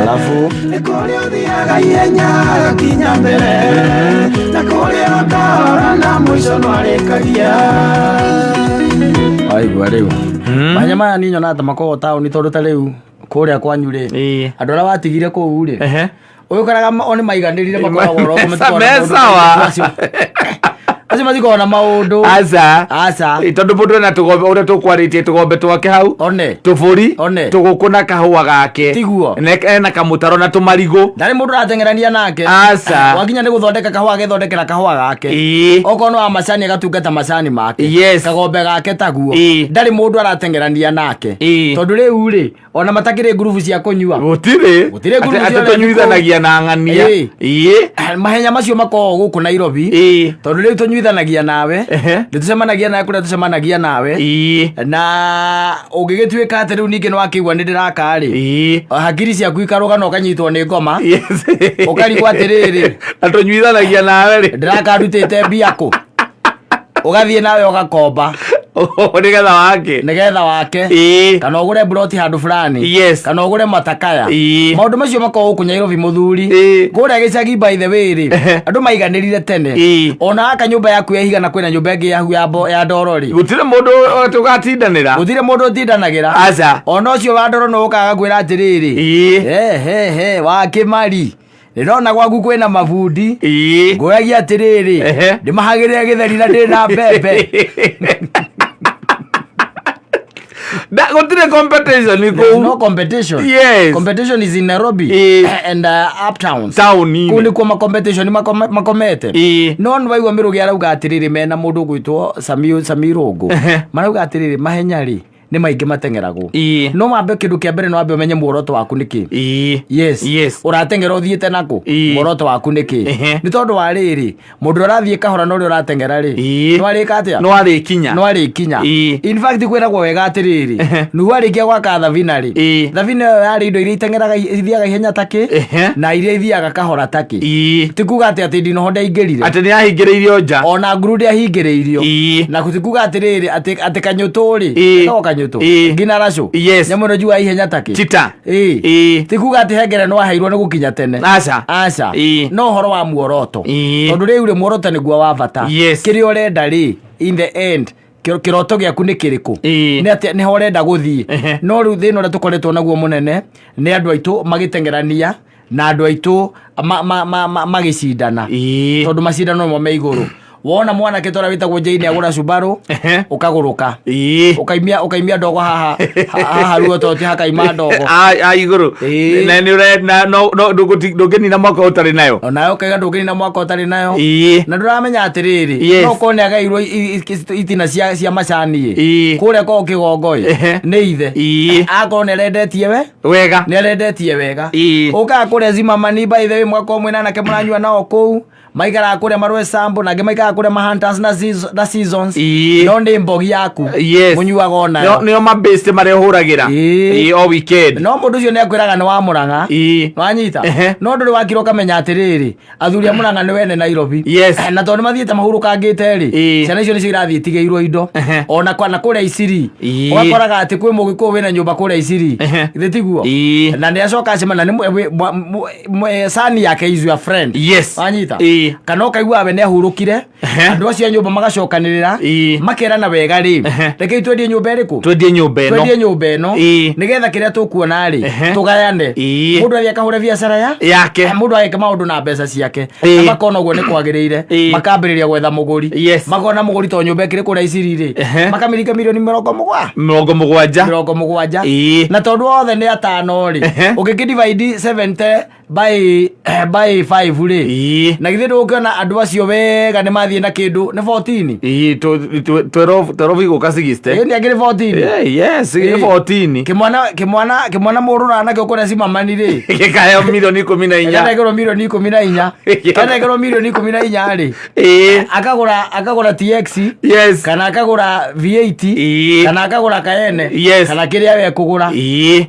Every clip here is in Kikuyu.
Alafu waigua rĩu mahenya maya niĩ nyonaga ta makoragwo taũni, tondũ ta rĩu kũrĩa kwanyu rĩ, andũ arĩa watigire kũu rĩ, ũyũ ũkoraga o nĩ maiganĩrire, makoragwo oro matikoragwo na Me maũndũ sawa. maingĩ. Acio matikoragwo na maũndũ. Aca. Aca. Tondũ mũndũ ena tũgombe, ũrĩa tũkwarĩtie, tũgombe twake hau, one tũbũri, One. tũgũkũ na kahũa gake. Tiguo. Na ena kamũtaro na tũmarigũ. Ndarĩ mũndũ ũrateng'erania nake. Aca. Wakinya nĩ gũthondeka kahũa, agethondekera kahũa gake. Okorwo nĩ wa macani, agatungata macani make. Kagombe gake taguo. Ndarĩ mũndũ arateng'erania nake. Tondũ rĩu rĩ, ona matakĩrĩ ngurubu cia kũnyua. Gũtirĩ. Gũtirĩ ngurubu Atĩ cia tũnyuithanagia na ng'ania. Mahenya macio makoragwo gũkũ Nairobi, tondũ rĩu tũnyuithanagia nawe, nĩ tũcemanagia nawe kũrĩa tũcemanagia nawe, na ũngĩgĩtuĩka atĩ rĩu ningĩ nĩ wakĩigua nĩ ndĩraka rĩ, hakiri ciaku ikarũga na ũkanyitwo nĩ ngoma, ũkarigwo atĩrĩrĩ, Na tũnyuithanagia nawe rĩ, ndĩraka ndutĩte mbia kũ? Ũgathiĩ nawe ũgakomba nĩgetha wake. Nĩgetha wake, kana ũgũre mburoti handũ fulani, kana ũgũre matakaya. Maũndũ macio makoragwo gũkũ Nairobi, mũthuri. Kũrĩa gĩcagi, by the way rĩ, andũ maiganĩrire tene. Ona aka nyũmba yaku ya ihiga na kwĩna nyũmba ĩngĩ yaku ya ndoro rĩ, Gũtirĩ mũndũ tũgatindanĩra. Gũtirĩ mũndũ ũtindanagĩra. Aca. Ona ũcio wa ndoro no ũkaga kwĩra atĩrĩrĩ, he he he, wa Kĩmari, ndĩrona gwaku kwĩna mabundi. Ngũragia atĩrĩrĩ, ndĩmahagĩrĩre gĩtheri na ndĩna mbembe. Gũtirĩ competition There's kũu. no competition. Competition is in Nairobi and uptowns. Taũni-inĩ. Kũu nĩkuo ma competition makomete. No nĩ waigua Mĩrũgĩ arauga atĩrĩrĩ, mena mũndũ ũgwĩtwo Sami Rũngũ, marauga atĩrĩrĩ, mahenya rĩ, nĩ maingĩ mateng'eragwo. No wambe, kĩndũ kĩa mbere, no wambe ũmenye muoroto waku nĩ kĩ. Ũrateng'era ũthiĩte nakũ? Muoroto waku nĩ kĩ? Nĩ tondũ wa rĩrĩ, mũndũ ũrathiĩ kahora na ũrĩa ũrateng'era rĩ, no arĩka atĩa? No arĩkinya. No arĩkinya. In fact, kwĩragwo wega atĩrĩrĩ, Nuhu arĩkia gwaka thabina rĩ, thabina ĩyo yarĩ indo iria iteng'eraga, ithiaga ihenya takĩ, na iria ithiaga kahora takĩ. Ti kuga atĩ ndinoho ndaingĩrire. Atĩ nĩ ahingĩrĩirio nja. Ona nguru ndĩahingĩrĩirio. Na ti kuga atĩrĩrĩ atĩ kanyũtũ rĩ, no kanyũtũ, nginya racũ, nyamũ ĩno njugaga ihenya takĩ. Chita. Ti kuga atĩ hengere no aheirwo nĩ gũkinya tene. Aca. Aca. No ũhoro wa muoroto, tondũ rĩu rĩ, muoroto nĩguo wa bata. Kĩrĩa ũrenda rĩ, in the end, kĩroto gĩaku nĩ kĩrĩkũ? Nĩ atĩa nĩho ũrenda gũthiĩ? No rĩu thĩna ũrĩa tũkoretwo naguo mũnene nĩ andũ aitũ magĩteng'erania na andũ aitũ magĩcindana, tondũ macindano nĩmo me igũrũ. Wona mwanake ta ũrĩa wĩtagwo Jane agũra Subaru, ũkagũrũka, ũkaimia ndogo haha haha ruototi, hakaima ndogo. A igũrũ. Na nĩ ũre na no ndũngĩnina mwaka ũtarĩ nayo. Onawe ũkaiga ndũngĩnina mwaka ũtarĩ nayo. Na ndũramenya atĩrĩrĩ, no korwo nĩ agairwo itina cia macani ĩ, kũrĩa korwo kĩgongo ĩ, nĩ ithe. Akorwo nĩ arendetie we wega. Nĩ arendetie wega. Ũkaga kũrĩa Zimamani, by the way, mwakorwo mwĩna anake mũranyua nao kũu, maikaraga kũrĩa marwe sambo, na angĩ maikaraga kũrĩa mahunters na seasons, no nĩ mbogi yaku mũnyuaga onayo. Nĩo mabĩste marĩa ũhũragĩra. O weekend. No mũndũ ũcio nĩ akwĩraga nĩ wa Mũrang'a. Wanyita? No ndũrĩ wakira ũkamenya atĩrĩrĩ, athuri a Mũrang'a nĩ wene Nairobi. Na tondũ nĩ mathiĩte mahurũkangĩte rĩ, ciana icio nĩcio irathiĩ itigĩirwo indo. Ona na kũrĩa Isiri, ũgakoraga atĩ kwĩ mũgĩkũyũ wĩna nyũmba kũrĩa Isiri. Githĩ tiguo? Na nĩ acoka acemana nĩ sani yake is your friend. Wanyita? Kana ũkaigua we nĩ ahurũkire, andũ acio a nyũmba magacokanĩrĩra, makerana wega rĩ, rekei twendie nyũmba ĩrĩkũ? Twendie nyũmba ĩno. Twendie nyũmba ĩno, nĩgetha kĩrĩa tũkuona rĩ, tũgayane. Mũndũ athiĩ akahũre biacara ya yake. Mũndũ ageke maũndũ na mbeca ciake. Na makona ũguo nĩ kwagĩrĩire. Makambĩrĩria gwetha mũgũri. Makona mũgũri to nyũmba ĩkĩrĩ kũrĩa Isiri rĩ, makamĩringa mirioni mĩrongo mũgwa 70. 70. Na tondũ othe nĩ atano rĩ, ũngĩkĩ divide 70 by 5 rĩ, na githĩ ndũgũkĩona andũ acio wega nĩ mathiĩ na kĩndũ nĩ 14? 12 igũka 60. Ĩĩ, nĩ akĩrĩ 14. Yes, nĩ 14. Kĩmwana mũrũra nakĩo kũrĩa Cimamani rĩ, gĩkaheo mirioni 14. Kanengerwo mirioni 14. Kanengerwo mirioni 14 rĩ, akagũra TX, kana akagũra V8, kana akagũra Cayenne, kana kĩrĩa we kũgũra.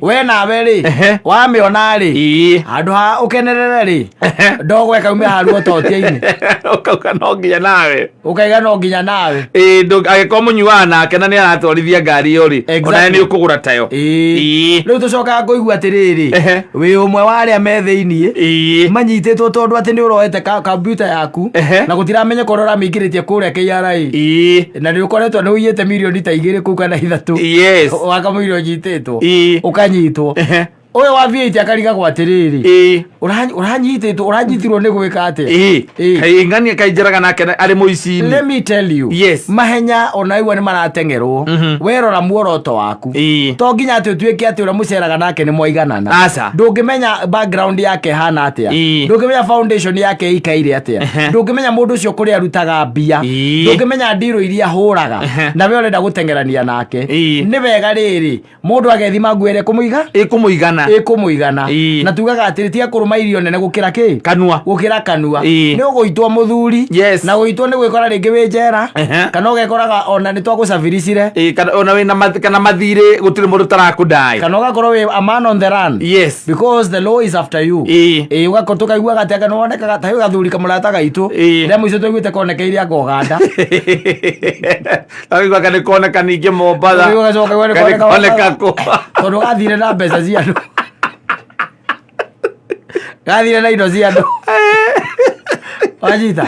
We nawe rĩ, wamĩona rĩ, handũ ha Handũ ha ũkenerere rĩ, ndogo ĩkaume haru ototia-inĩ. Ũkauga no nginya nawe. Ũkaiga no nginya nawe. Ĩĩ, angĩkorwo mũnyuaga nake na nĩ aratwarithia ngari ĩyo rĩ, Exactly. onawe nĩ ũkũgũra tayo. Ĩĩ. Rĩu tũcokaga kũigua atĩrĩrĩ, wĩ ũmwe wa arĩa me thĩiniĩ manyitĩtwo tondũ atĩ nĩ ũroete kambyuta yaku na gũtiramenyeka ũrĩa ũramĩingĩrĩtie kũrĩa KRA, na nĩ ũkoretwo nĩ ũiyĩte mirioni ta 2 kũu kana 3, wakamũira ũnyitĩtwo, ũkanyitwo. Ũyũ wa V8 akarigagwo atĩrĩrĩ, ũranyitĩtwo, ũranyitirwo nĩ gwĩka atĩa? Kaĩ ng'ania kaĩ njaraga nake arĩ mũici-inĩ. Let me tell you, mahenya ona igua nĩ marateng'erwo. Werora muoroto waku, to nginya atĩ ũtuĩke atĩ ũrĩa mũceraga nake nĩ mwaiganana. Aca. Ndũngĩmenya background yake hana atĩa, ndũngĩmenya foundation yake ĩikaire atĩa, ndũngĩmenya mũndũ ũcio kũrĩa arutaga mbia, ndũngĩmenya ndirũ iria ahũraga, na we ũrenda gũteng'erania nake. Nĩ wega rĩrĩ mũndũ agethima nguo ĩrĩa ĩkũmũiga, Ĩkũmũigana. Ĩkũmũigana. Na tugaga atĩrĩ, tiga kũrũma irio nene gũkĩra kĩ? Kanua. Gũkĩra kanua. Nĩ ũgũitwo mũthuri. Na gũitwo nĩ gwĩkora rĩngĩ wĩ njera, kana ũgekoraga ona nĩ twagũcabiricire. Ĩĩ, kana ona wĩna kana mathirĩ, gũtirĩ mũndũ ũtarakũndai. Kana ũgakorwo wĩ a man on the run, because the law is after you. Ĩĩ, ũgakorwo tũkaiguaga atĩ anga nĩwonekaga ta gathuri kamũrata gaitũ, rĩa mũico twaiguĩte konekeire anga Ũganda. Akaigua kana koneka ningĩ Mombatha. Ũguo ũgacoka ũkaigua nĩ Kana koneka koneka Mombatha. kũ. Tondũ gathire na mbeca cia andũ, gathire na indo cia andũ, wanyita?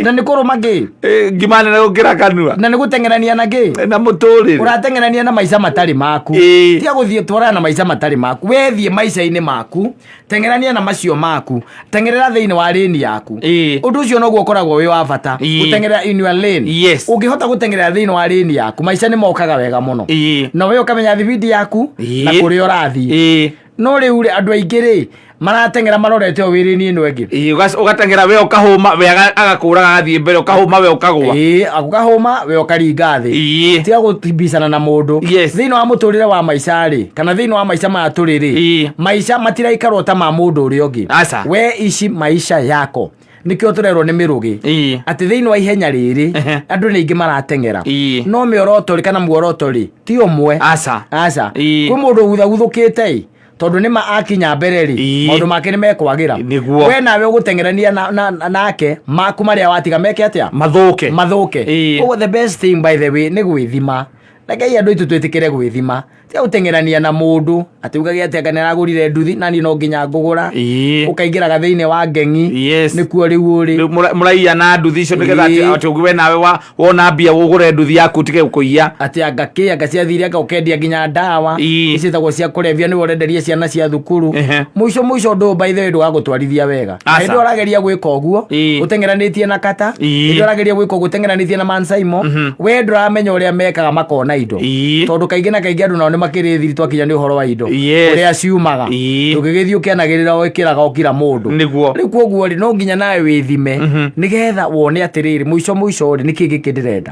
Na nĩ kũrũma kĩ? Ĩĩ, ngima nene gũkĩra kanua. Na nĩ gũteng'erania na kĩ? Na mũtũrĩre. Ũrateng'erania na maica matarĩ maku. Tiga gũthiĩ twarana na maica matarĩ maku, wethiĩ maica-inĩ maku, teng'erania na macio maku, teng'erera thĩinĩ wa lane yaku. Ũndũ ũcio noguo ũkoragwo wĩ wa bata, gũteng'erera in your lane. Ũngĩhota gũteng'erera thĩinĩ wa lane yaku, maica nĩ mokaga wega mũno, na we ũkamenya thibindi yaku na kũrĩa ũrathiĩ. No rĩu rĩ, andũ aingĩ rĩ marateng'era marorete o wĩrĩni ĩno ĩngĩ. Ĩĩ, ũgateng'era we ũkahũma, we agakũraga agathiĩ mbere, ũkahũma we ũkagũa. Ĩĩ, ũkahũma we ũkaringa thĩ. Tiga gũtimbicana na mũndũ. Thĩinĩ wa mũtũrĩre wa maica rĩ, kana thĩinĩ wa maica maya tũrĩ rĩ, maica matiraikarwo ta ma mũndũ ũrĩa ũngĩ. Aca. We ici maisha yako, nĩkĩo tũrerwo nĩ mĩrũgĩ atĩ thĩinĩ wa ihenya rĩrĩ, andũ nĩ aingĩ marateng'era, no mĩoroto rĩ kana muoroto rĩ ti ũmwe. Aca. Aca. Kwĩ mũndũ ũguthaguthũkĩte ĩ, tondũ nĩ ma akinya mbere rĩ, maũndũ make nĩ mekwagĩra. We nawe ũgũteng'erania nake, maku marĩa watiga meke atĩa? Mathũke. Mathũke. Ũguo the best thing, by the way, nĩ gwĩthima. Rekei andũ aitũ twĩtĩkĩre gwĩthima. Tiga gũteng'erania na mũndũ atĩ ugage atĩ anga nĩaragũrire nduthi na niĩ no nginya ngũgũra. Ũkaingĩraga thĩinĩ wa ngeng'i. Nĩkuo rĩu ũrĩ. Rĩu mũraiya na nduthi icio nĩgetha atĩ we nawe wona mbia ũgũre nduthi yaku ũtige kũiya. Atĩ anga kĩ, anga ciathire, anga ũkendia nginya ndawa ciĩtagwo cia kũrebia, nĩwe ũrenderia ciana cia thukuru. Mũico mũico ũndũ ũyũ, by the way, ndũgagũtwarithia wega. Na Aca. hĩndĩ ĩyo ũrageria gwĩka ũguo ũteng'eranĩtie na kata, hĩndĩ ĩyo ũrageria gwĩka ũguo ũteng'eranĩtie na mansaimo, we ndũramenya ũrĩa mekaga makona indo, tondũ kaingĩ na kaingĩ andũ nao nĩ makĩrĩ thiri twakinya nĩ ũhoro wa indo, ũrĩa ciumaga. Ndũngĩgĩthiĩ ũkĩanagĩrĩra o ĩkĩraga o kila mũndũ. Rĩu koguo rĩ, no nginya nawe wĩthime nĩgetha wone atĩrĩrĩ, mũico mũico rĩ, nĩkĩ gĩkĩ ndĩrenda.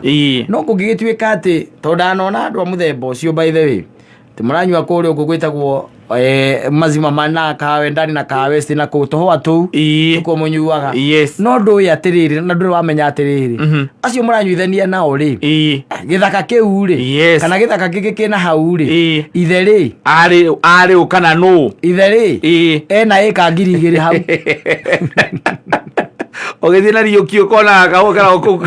No kũngĩgĩtuĩka atĩ tondũ ndanona andũ a mũthemba ũcio, by the way, atĩ mũranyua kũrĩa ũguo gwĩtagwo mazima mana kahawa ndani na kahawa west na kũu tũhũa tũu, nĩkuo mũnyuaga. No ndũĩ atĩrĩrĩ, na ndũrĩ wamenya atĩrĩrĩ, acio mũranyuithania nao rĩ, gĩthaka kĩu rĩ, kana gĩthaka kĩngĩ kĩna hau rĩ, ithe rĩ, Arĩ ũ kana nũ? Ithe rĩ, ena ĩka 2000 hau. Ũgĩthiĩ na riũki ũkona kahũa karagwo kũu,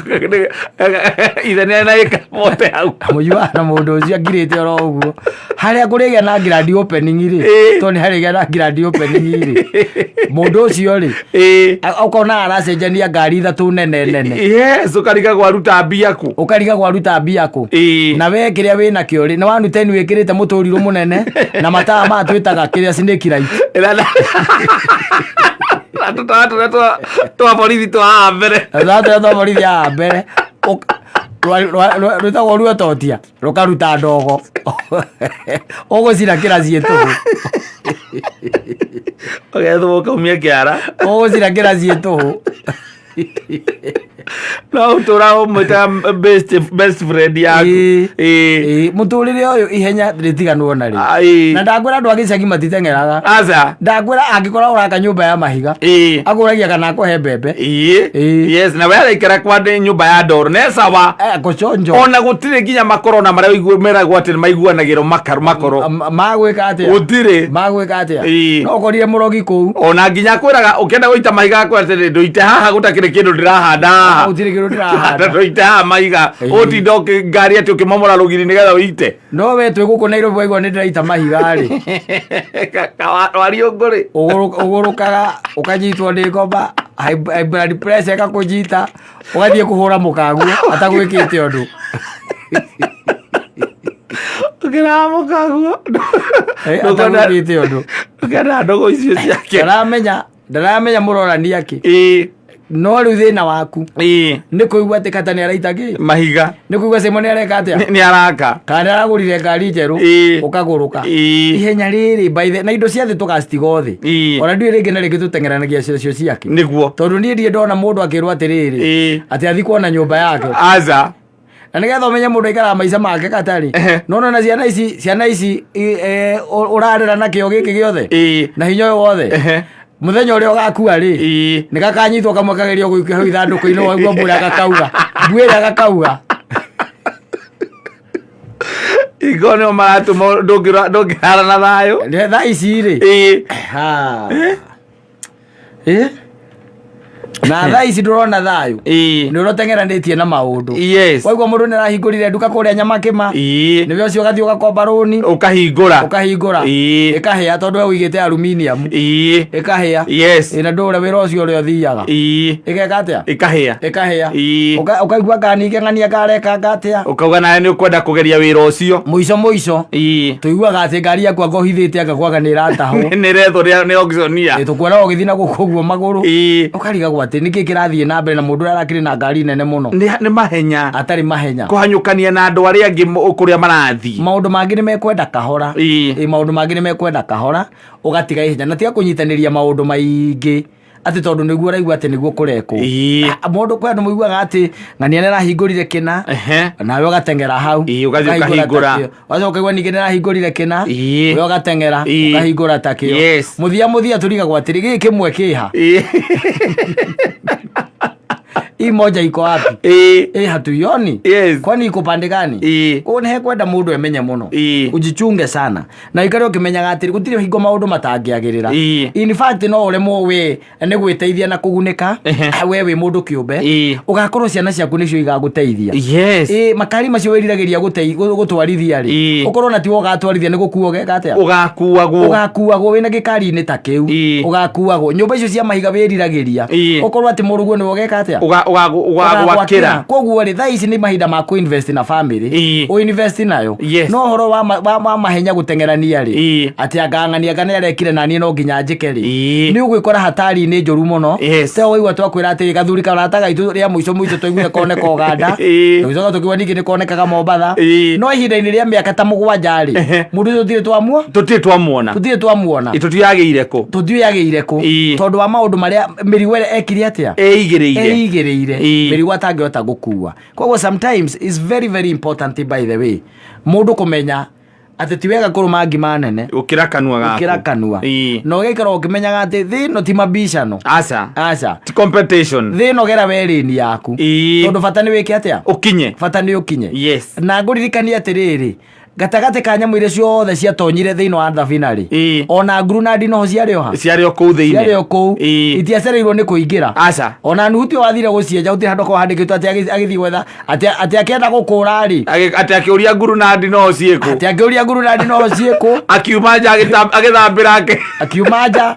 ithe nĩ na ĩka mote hau. Mũnyuaga na mũndũ ũcio angirĩte oro ũguo harĩa kũrĩgĩa na grand opening rĩ, tondũ nĩ harĩgĩa na grand opening rĩ, mũndũ ũcio rĩ, ũkona aracenjania ngari ithatũ nene nene. Yes, ũkarigagwo aruta mbia kũ. Ũkarigagwo aruta mbia kũ. Na we kĩrĩa wĩ nakĩo rĩ, nĩ wanuteni wĩkĩrĩte mũtũrirũ mũnene na matawa maya twĩtaga kĩrĩa snake light. Na tũtawa tũrĩa twa borithi twa haha mbere. Tũtawa tũrĩa twa borithi haha mbere, rwĩtagwo ruototia, rũkaruta ndogo ũgũcira kĩra ciĩ tũhũ. Ũgethwo ũkaumia kĩara. Ũgũcira kĩra ciĩ tũhũ. No ũtũra ũmwĩtaga best friend yaku. Ĩĩ. Ĩĩ. Ĩĩ, mũtũrĩre ũyũ ihenya rĩtiganwo narĩ. Ah, ĩĩ. Na ndakwĩra andũ a gĩcagi matiteng'eraga. Aca. Ndakwĩra angĩkorwo ũraka nyũmba ya mahiga, akũragia kana akũhe mbembe. Ĩĩ. Ĩĩ. Yes, na we araikara kwa ndĩ nyũmba ya ndoro ne sawa. Eh, gũconjo. Ona gũtirĩ nginya makorona marĩa meragwo atĩ maiguanagĩrwo makaro makoro. Magwĩka atĩa? Gũtirĩ. Magwĩka atĩa? Ĩĩ. No ũkorire mũrogi kũu. Ona nginya akwĩraga ũkĩenda gũita mahiga akwĩra atĩrĩ ndũite haha gũtakĩrĩ kĩndũ ndĩrahanda haha. Gũtirĩ kĩndũ ndĩrahanda. Ndũite haha mahiga. Ĩĩ. Ũtinda ũkĩ ngari atĩ ũkĩmomora rũgiri nĩgetha ũite. No we twĩ gũkũ Nairobi waigua nĩ ndĩraita mahiga rĩ. Wariũngũ rĩ. Ũgũrũkaga ũkanyitwo nĩ ngoma, high blood pressure ĩgakũnyita, ũgathiĩ kũhũra mũkaguo atagwĩkĩte ũndũ. Ũkĩraga mũkaguo. Eh, atagwĩkĩte ũndũ. Ndũkenda ndũgũ icio ciake. Ndaramenya mũrorania kĩ. Ĩĩ. No rĩu thĩna waku Ĩĩ. nĩ kũigua atĩ kata nĩ araita kĩ. Mahiga. Nĩ kũigua Simon nĩ areka atĩa. Nĩ araka. Kana nĩ aragũrire ngari njerũ. Ĩĩ. Ũkagũrũka. Ĩĩ. Ihenya rĩrĩ by the na indo cia thĩ tũgacitiga o thĩ. Ĩĩ. Ona ndiũĩ rĩngĩ na rĩngĩ tũteng'eranagia cio ciake. Nĩguo. Tondũ niĩ ndirĩ ndona mũndũ akĩrwo atĩrĩrĩ. Ĩĩ. Atĩ athiĩ kuona nyũmba yake. Aca. Na nĩgetha ũmenye mũndũ aikaraga maica make katarĩ. Ehe. No nona ciana ici ciana ici ũrarera na kĩo gĩkĩ gĩothe. Ĩĩ. Na hinya ũyũ wothe. Ehe. Mũthenya ũrĩa ũgakua rĩ. Ĩĩ. Nĩ gakanyitwo kamwe kagerio gũikia hau ithandũkũ-inĩ waigua mbura gakauga. Mbuĩ ĩrĩa gakauga. Ingo nĩo maratũma ndũngĩhara na thayũ. Nĩ thaa ici rĩ. Ĩĩ. Ha. Ĩ? Na thaa ici ndũrona thayũ. Ĩĩ. Nĩ ũroteng'eranĩtie na maũndũ. Yes. Waigua mũndũ nĩ arahingũrire nduka kũrĩa Nyamakĩma. Ĩĩ. Nĩwe ũcio ũgathiĩ ũgakomba rũni. Ũkahingũra. Ũkahingũra. Ĩĩ. Ĩkahĩa tondũ we ũigĩte aluminium. Ĩĩ. Ĩkahĩa. Yes. Ĩ na ndũre wĩra ũcio ũrĩa ũthiaga. Ĩĩ. Ĩgeka atĩa? Ĩkahĩa. Ĩkahĩa. Ĩĩ. Ũkaigua nganingĩ ng'ania karekanga atĩa? Ũkauga nawe nĩ ũkwenda kũgeria wĩra ũcio. Mũico mũico. Ĩĩ. Tũiguaga atĩ ngari yaku anga ũhithĩte anga kwaga nĩ ĩratahwo. Nĩ rethwo nĩ auctioneer. Ĩ, tũkuona ũgĩthiĩ na gũkũ ũguo magũrũ. Ĩĩ. Ũkarigagwo atĩ nĩkĩ kĩrathiĩ na mbere na mũndũ ũrĩa arakĩrĩ na ngari nene mũno. Nĩ mahenya. Atarĩ mahenya. Kũhanyũkania na andũ arĩa angĩ kũrĩa marathiĩ. Maũndũ mangĩ nĩ mekwenda kahora. Ĩĩ. Ĩ, maũndũ mangĩ nĩ mekwenda kahora ũgatiga ihenya na tiga kũnyitanĩria maũndũ maingĩ atĩ tondũ nĩguo ũraigua atĩ nĩguo kũrekwo. Ĩĩ. Mũndũ kwĩ andũ mũiguaga atĩ ng'ania nĩ arahingũrire kĩna. Ehe. Nawe ũgateng'era hau. Ĩĩ, ũgathiĩ Ũkahingũra ũkahingũra. ta kĩo. Wacoka ũkaigua ningĩ nĩ arahingũrire kĩna. Ĩĩ. We ũgateng'era Ĩĩ. ũkahingũra ta kĩo. Yes. Mũthia mũthia tũrigagwo atĩrĩ gĩkĩ kĩmwe kĩha. Ĩĩ. Hii moja iko wapi? Ĩĩ. Eh, hatuioni. Yes. Kwani iko pande gani? Ĩĩ. Koguo nĩ hekwenda mũndũ emenye mũno. Ĩĩ. Ujichunge sana. Na ikare ũkĩmenyaga atĩrĩ gũtirĩ hingo maũndũ matangĩagĩrĩra. Ĩĩ. In fact no ũremwo we nĩ gwĩteithia na kũgunĩka. Ehe. We wĩ mũndũ kĩũmbe. Ĩĩ. Ũgakorwo ciana ciaku nĩcio igagũteithia. Yes. Ĩĩ, makari macio wĩriragĩria gũtwarithia rĩ. Ĩĩ. Ũkorwo na tiwe ũgatwarithia nĩ gũkuo ũgeka atĩa? Ũgakuagwo. Ũgakuagwo wĩna gĩkari-inĩ ta kĩu. Ĩĩ. Ũgakuagwo. Nyũmba icio cia mahiga wĩriragĩria. Ĩĩ. Ũkorwo atĩ mũrũguo nĩwe ũgeka atĩa? Ũgagwakĩra. Koguo rĩ thaa ici nĩ mahinda ma kũ-invest na family. Ĩĩ. Ũ-invest nayo. Yes. No ũhoro wa mahenya gũteng'erania rĩ. Ĩĩ. Atĩ anga ng'ania anga nĩ arekire na niĩ no nginya njĩke rĩ. Ĩĩ. Nĩ ũgwĩkora hatari-inĩ njũru mũno. Yes. Te waigua twakwĩra atĩ gathuri karata gaitũ rĩa mũico mũico twaiguire koneka Ũganda. Ĩĩ. Tũgĩcoka tũkiuga ningĩ nĩ konekaga Mombatha. Ĩĩ. No ihinda-inĩ rĩa mĩaka ta mũgwanja rĩ. Ehe. Mũndũ ũcio tũtirĩ twamuo. Tũtirĩ twamuona. Tũtirĩ twamuona. Ĩ, tũtiagĩire kũ. Tũtiũĩ agĩire kũ. Ĩĩ. Tondũ wa maũndũ marĩa mĩrigo ĩrĩa ekire atĩa? Ĩigĩrĩire. Ĩigĩrĩire. Ĩĩ. Mĩrigo atangĩhota gũkua. Koguo sometimes is very very important by the way. Mũndũ kũmenya atĩ ti wega kũrũma ngima nene. Gũkĩra kanua gaku. Gũkĩra kanua. Ĩĩ. Na ũgaikara ũkĩmenyaga atĩ thĩ ĩno ti mabicano. Aca. Aca. Ti competition. Thĩ ĩno gera we lane yaku. Ĩĩ. Tondũ bata nĩ wĩke atĩa? Ũkinye. Bata nĩ ũkinye. Yes. Na ngũririkanie atĩrĩrĩ, gatagatĩ ka nyamũ iria ciothe ciatonyire thĩinĩ wa thabina rĩ, Ĩĩ. ona nguru na ndinoho ciarĩ o ha? Ciarĩ o kũu thĩinĩ. Ciarĩ o kũu. Ĩĩ. Itiacereirwo nĩ kũingĩra. Aca. Ona Nuhu tiwe wathire gũcienja, gũtirĩ handũ hakoragwo handĩkĩtwo atĩ agĩthiĩ gwetha, atĩ akĩenda gũkũra rĩ. Atĩ akĩũria nguru na ndinoho ciĩkũ. Atĩ akĩũria nguru na ndinoho ciĩkũ. Akiuma nja agĩthambĩra ake. Akiuma nja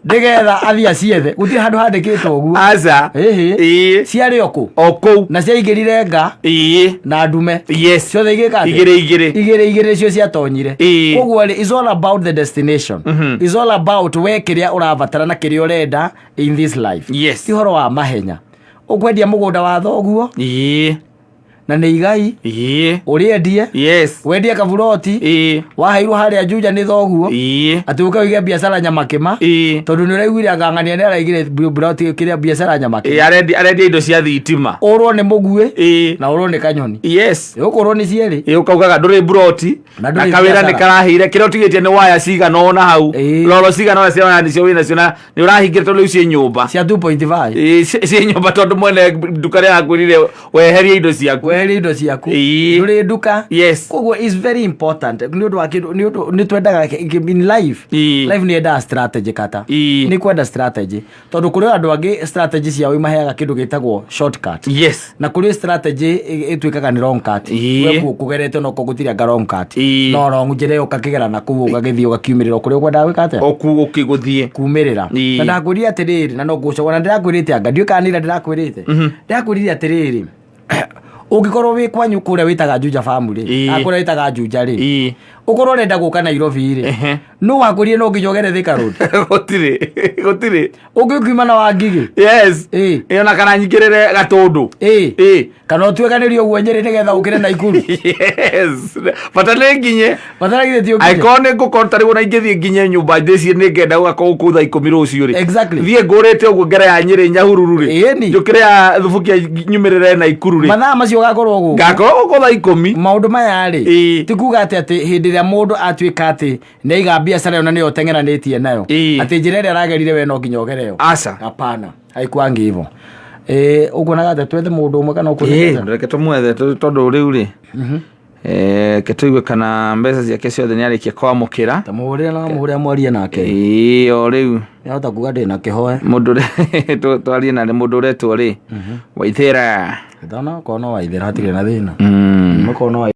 nĩgetha athiĩ aciethe. Gũtirĩ handũ handĩkĩtwo ũguo. Aca. Ĩhĩ. Ĩĩ. Ciarĩ o kũ? O kũu. Na ciaingĩrire nga Ĩĩ. na ndume. Yes. Ciothe igĩka atĩa? Igĩrĩ igĩrĩ. Igĩrĩ igĩrĩ nĩcio ciatonyire. Ĩĩ. Koguo rĩ, it's all about the destination. It's all about we kĩrĩa ũrabatara na kĩrĩa ũrenda in this life. Yes. Ti ũhoro wa mahenya. Ũkwendia mũgũnda wa thoguo Ĩĩ. Na nĩ igai. Ũrĩendie. Wendie kaburoti. Waheirwo harĩa Juja nĩ thoguo. Atĩ ũke ũige biacara Nyamakĩma. Tondũ nĩ ũraiguire angang'ania nĩ araigire buroti kĩrĩa biacara Nyamakĩma. Arendia arendia indo cia thitima. Ũrwo nĩ mũguĩ. Na ũrwo nĩ kanyoni. Ũkũrwo nĩ cierĩ. Ũkaugaga ndũrĩ buroti. Na Na ndũrĩ kawĩra biacara. nĩ karahĩire kĩrĩa ũtigĩtie nĩ waya cigana ũna hau. Roro cigana ũna cia waya nĩcio wĩnacio na nĩ ũrahingĩra tondũ rĩu ciĩ nyũmba. Cia 2.5. Ciĩ nyũmba tondũ mwene nduka rĩa akwĩrire weherie indo ciaku. Weherie indo ciaku. Ndũrĩ nduka. Koguo is very important nĩ ũndũ wa kĩndũ nĩ ũndũ nĩ twendaga in life. Life nĩ yendaga strategy kata. Nĩ kwenda strategy tondũ kũrĩ andũ angĩ strategy ciao imaheaga kĩndũ gĩtagwo shortcut. Na kũrĩ strategy ĩtuĩkaga nĩ long cut. We kũgerete no gũtirĩ anga long cut. No long njĩra ĩyo ũkakĩgera na kũu ũgagĩthiĩ ũgakiumĩrĩra kũrĩa ũkwendaga gwĩka atĩa? Oku ũkĩgũthiĩ. Kumĩrĩra. Na ndakwĩrire atĩrĩrĩ, na no ngũcoka na ndĩrakwĩrĩte anga ndiũĩ kana nĩ ira ndĩrakwĩrĩte. Ndĩrakwĩrire atĩrĩrĩ, ũngĩkorwo wĩ kwanyu kũrĩa wĩtaga Juja family, kũrĩa wĩtaga Juja rĩ, ũkorwo ũrenda gũka Nairobi rĩ, nũ wakwĩrire no nginya ũgere Thika Road? Gũtirĩ gũtirĩ. Ũngĩkiuma na Wangigĩ. Ona kana nyingĩrĩre Gatũndũ. Kana ũtuĩkanĩrie ũguo Nyĩrĩ nĩgetha ũkĩre Naikuru. Yes. Bata nĩ nginye. Bata nĩ githĩ ti ũkinye? Angĩkorwo nĩ ngũkorwo ta rĩu ona ingĩthiĩ nginye nyũmba ndĩciĩ nĩ ngenda gũgakorwo kũu thaa 10 rũciũ rĩ. Thiĩ ngũrĩte ũguo ngere ya Nyĩrĩ Nyahururu rĩ. Njũkĩre ya Thubukia nyumĩrĩre Naikuru rĩ. Mathaa macio ũgakorwo gũkũ. Ngakorwo gũkũ thaa 10. Maũndũ maya rĩ, ti kuga atĩ atĩ hĩndĩ ĩrĩa mũndũ atuĩka atĩ nĩ aiga biacara ĩyo na nĩyo ũteng'eranĩtie nayo. Atĩ njĩra ĩrĩa aragerire we no nginya ũgere yo. Aca. Hapana. Haikuangi hivyo. Ũkuonaga atĩa twethe mũndũ ũmwe kana ũkuonaga atĩa? Reke tũmwethe tondũ rĩu rĩ. Reke tũigue kana mbeca ciake ciothe nĩ arĩkia kwamũkĩra. Ta mũhũrĩre na mũhũrĩre mwarie nake. O rĩu. Nĩahota kuga ndĩ na kĩhoe. Mũndũ ũrĩa twarie na mũndũ ũretwo rĩ. Waithĩra. Ndona okorwo no Waithĩra hatirĩ na thĩna. Okorwo no Waithĩra.